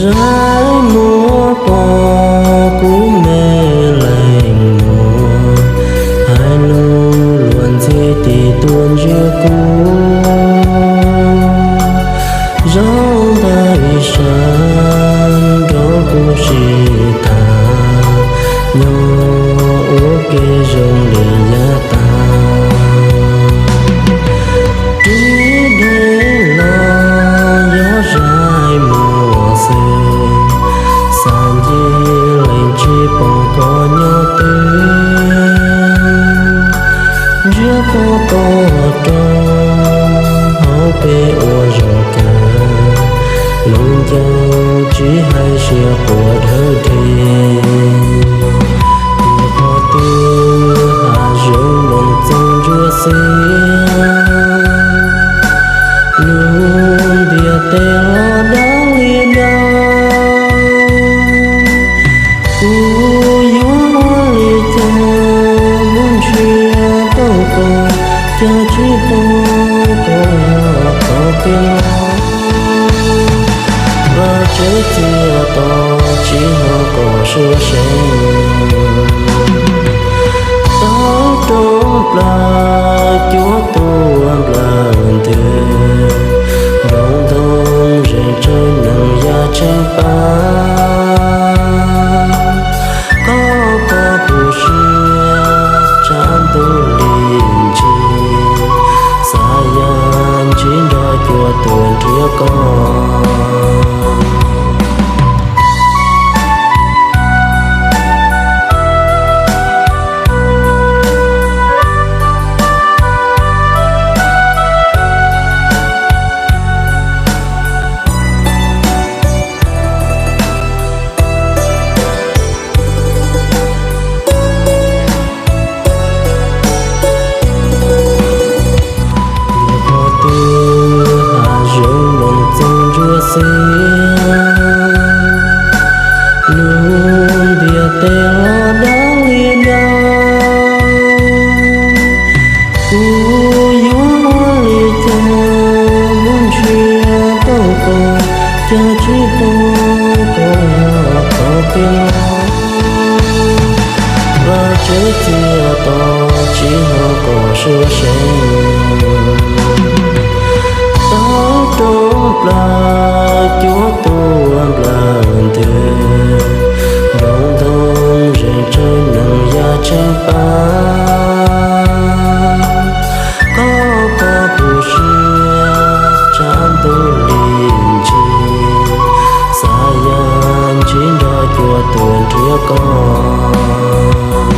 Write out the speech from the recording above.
Ntsais muag pom kuv me leej muam, hais lus luag ntxhi tis tuaj ntsiab kuv. Zaub ntawd ib sab nrog kuv sib tham, nyob ua ke zoo li yav tas. Ris dhev los yog zais muag xwb, xav ncig leej tsis pom koj nyob twg. Ntsiab pob toj rau hauv peb ua zog kawg, lub ncauj tsis hais siab quaj dhawv dhev. Tim qhov twg hav zoov nplooj txoos ntsuab xiab, lub ntiaj teb los dab li dab. Kuv yuav ua li cas, kuv nrhiav tau koj, cas tsis pom koj los tau peb los. Vaj tsev txias to, tsis hnov koj suab seev. Tau rau plaws cuab tuag nplawg ntws, npoo ntoo zeeg tsawg neeg yaj tsheej pab. Koj koj tu siab tshav ntuj li ntsis, xav yam ntsib nrog cuab tuag nrhiav koj. Tim qhov twg hav zoov nplooj txoos ntsuab xiab, lub ntiaj teb los dab li dab. Kuv yuav ua li cas, kuv nrhiav tau koj, cas tsis pom koj los tau peb los. Vaj tsev txias to, tsis hnov koj suab seev. Tau rau plaws cuab tuag nplawg ntws, npoo ntoo zeeg tsawg neeg yaj tsheej pab. Koj koj tu siab tshav ntuj li ntsis, xav yam ntsib nrog cuab tuag nrhiav koj.